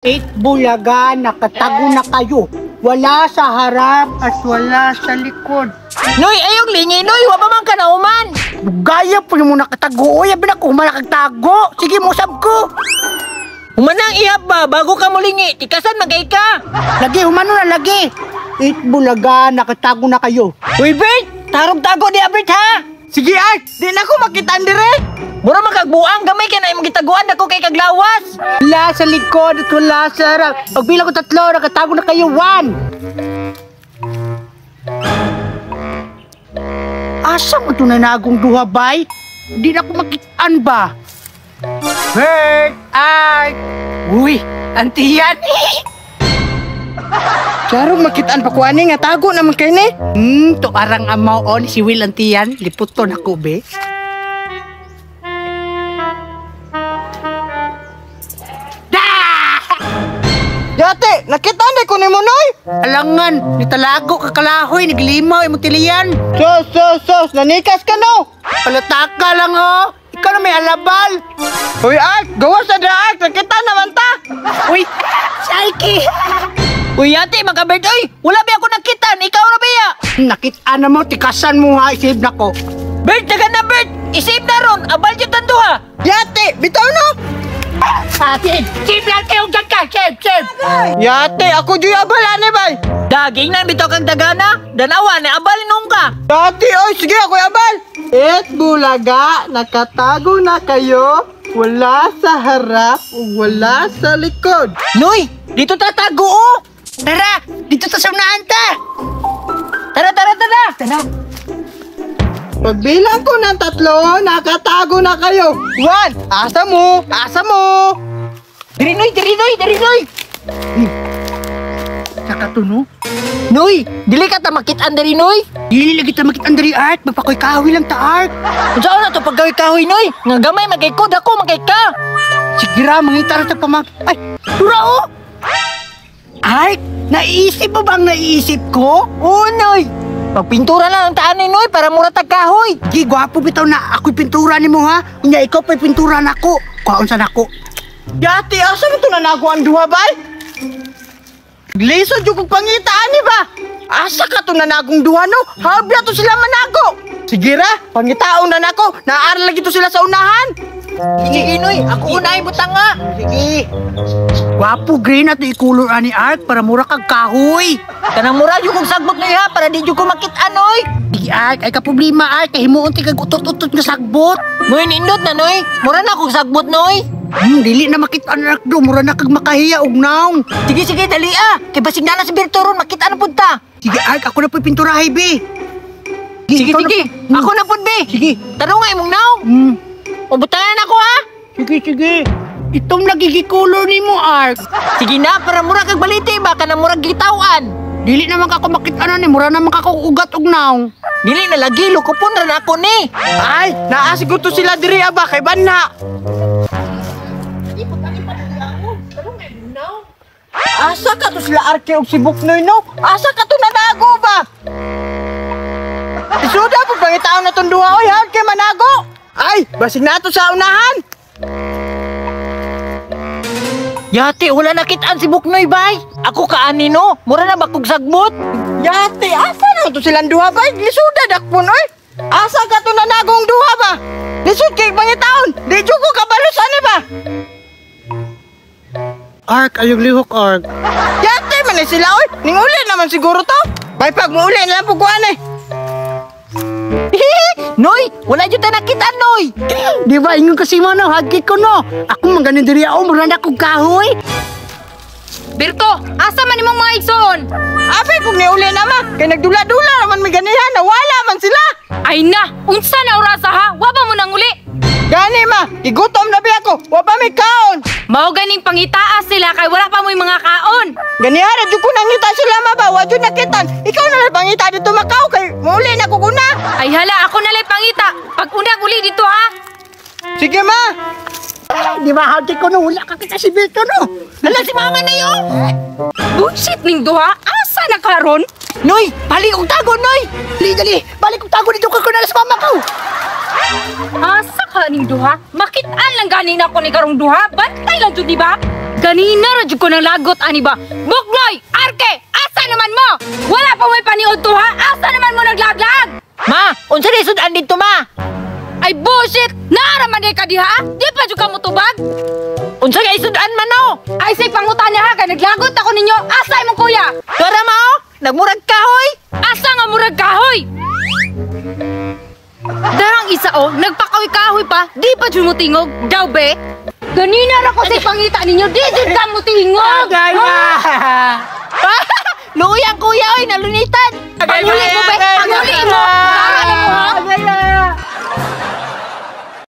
Eat Bulaga, nakatago na kayo. Wala sa harap at wala sa likod. Noy, ayong lingi, Noy. Wa pa man ka nauman. Gaya po mo nakatago. Oy, abi na ko humanakagtago. Sige, musab ko. Humanang ihap ba bago ka mulingi? Tikasan magay ka. Lagi, humano na lagi. Eat Bulaga, nakatago na kayo. Uy, Bert! Tarong tago di, Bert, ha? Sige, Art! Di na ko makitaan dire! Mura man kagbuang, gamay kay na imong gitaguan dako kay kaglawas. Wala sa likod at wala sa harap. Pagbilang ko tatlo, nakatago na kayo. One. Asa mo ito nanagong duha, bay? Hindi na ko makitaan ba? Bert! Ay! Uy! Antiyan! Klaro makitaan pa ko ani nga tago naman kay ni. To arang amaw on si Will antiyan. Liputon ako, be. Yate, nakita na ko nimo, Noy. Alangan, nitalago kakalahoy, naglimaw imong tiliyan. Sos, sos, sos, nanikas ka no. Palataka lang, oh. Ikaw na may alabal. Uy, Art, gawas na dra, Art, nakita naman ta. Uy, Shaiki! Uy, ate, mga Bert, oy, wala ba ako nakita? Ikaw ra ba ya? Nakita na mo, tikasan mo ha, isip na ko. Bert, dagan na, Bert! Isip na ron, abal yung tanduha. Yate, bitaw no. Ah, save! Save lang kayo dyan ka! Save! Save! Yate, ako juy abal ani bay. Daging na bitaw kang dagana, danawa na abal nung ka. Yate, oy, sige ako abal. Eat Bulaga, nakatago na kayo. Wala sa harap, wala sa likod. Noy, dito tatago oh. Tara! Dito ta sa unahan ta! Tara, tara, tara. Tara! Pagbilang ko ng tatlo, nakatago na kayo. One, asa mo, asa mo. Diri, Noy, diri, Noy, diri, Noy. Nakatuno? Noy, dili ka ta makitaan diri, Noy. Dili lagi ta makita diri, Art. Magpakoy kahoy lang ta, Art. Unsa na to pagkahoy-kahoy, Noy? Nga gamay magay ko, dako magay ka. Sige ra, mangita ra ta pamag... Ay, dura oh! Art, naisip mo bang naisip ko? Oo, Noy. Pagpintura lang ang taan ni Noy para mura tag kahoy. Di, gwapo bitaw na ako'y pintura ni mo ha. Unya, ikaw pa'y pintura nako. Kwaon sa nako. Yate, asa mo to nanago ang duha bay? Lisod yung kong pangitaan ni ba? Asa ka to nanagong duha no? Habya to sila manago. Sige ra, pangitaon na nako. Naaral lagi to sila sa unahan. Sige, Noy, ako unahin butang nga. Sige. Gwapo green at ikulor ani Art para mura kag kahoy. Kanang mura yung kong sagbot Noy ha para di jud ko makita, Noy. Di Art, ay ka problema Art kay himuon ti kag utot-utot nga sagbot. Noy, nindot na, Noy. Mura na akong sagbot, Noy. Dili na makita anak do, mura na kag makahiya og naong. Sige, sige, dali ah. Kay basig na na si Berto ron, makita na pud ta. Sige Art, ako na po'y pinturahay be. Sige, ikaw na sige. po. Ako na pud, be. Sige. Tanong nga imong naong. Ubutangan ako ha. Sige, sige. Itong nagigikulor ni mo, Art. Sige na, para mura kag baliti ba kana murag gitawan. Dili naman ka ako makita na ni, mura naman ka ako ugat og naong. Dili na lagi lukupon ra na ako ni. Ay, naa siguro to sila diri aba kay banha. Asa ka to sila Arke og si Buknoy no? Asa ka to nanago ba? Isuda po pangitaon na tong duha oy, hawd kay manago. Ay, basig na to sa unahan. Yate, wala nakitaan si Buknoy bay. Ako kaani no, mura na ba kog sagbot? Yate, asa na to silang duha bay? Lisuda dakpon oy. Asa ka to nanagong duha ba? Lisod kay pangitaon. Di jud ko kabalo sa ani ba? Ark, ayog lihok, Ark. Yate man ni sila oy. Ninguli naman siguro to. Bay pag muuli na lang pud kuan eh. Noy, wala jud ta nakitaan, Noy. Di ba, ingon kasi mo, no? Hagit ko, no? Ako man ganin diri ako, mura na akong kahoy. Berto, asa man imong mga igsoon? Apay kung niuli na ma, kay nagdula-dula naman may ganihan, nawala man sila. Ay na, unsa na orasa ha? Wa ba mo nang uli? Gani ma, gigutom na bi ako, wa pa may kaon. Mao ganing pangitaa sila kay wala pa mo'y mga kaon. Ganihan ra jud ko nangita sila ma ba, wa jud nakitan. Ikaw na lang pangita dito Macau kay muuli na ko kuna. Ay hala, ako na lay pangita. Pag unang uli dito ha. Sige ma. Di ba, hagit ko, no? Wala ka kita si Berto, no? Hala si mama na yo. Bullshit ning duha, asa na karon? Noy, balik og tago, Noy. Dali, dali. Balik kong tago dito ka ko na sa mama ko. Asa ka ning duha? Makitaan lang gani na ako ni karong duha. Bantay lang jud di ba? Ganina ra jud ko nang lagot ani ba. Buknoy, Arke, asa naman mo? Wala pa may paniud to ha? Asa naman mo naglaglag? Ma, unsa di sudan dito, ma? Ay bullshit! Naara man di ka diha? Di pa jud ka motubag? Unsa kay sudan man no? Ay say pangutan niya ha kay naglagot ako ninyo. Asa imong kuya? Tara ma oh, nagmurag kahoy. Asa nga murag kahoy? Darang isa oh, nagpakahoy-kahoy pa, di pa jud mo tingog, daw be. Ganina ra ko sa pangita ninyo, di jud ka mo tingog. Agay na! Luoy ang kuya oy, nalunitan. Panguli mo be, panguli mo.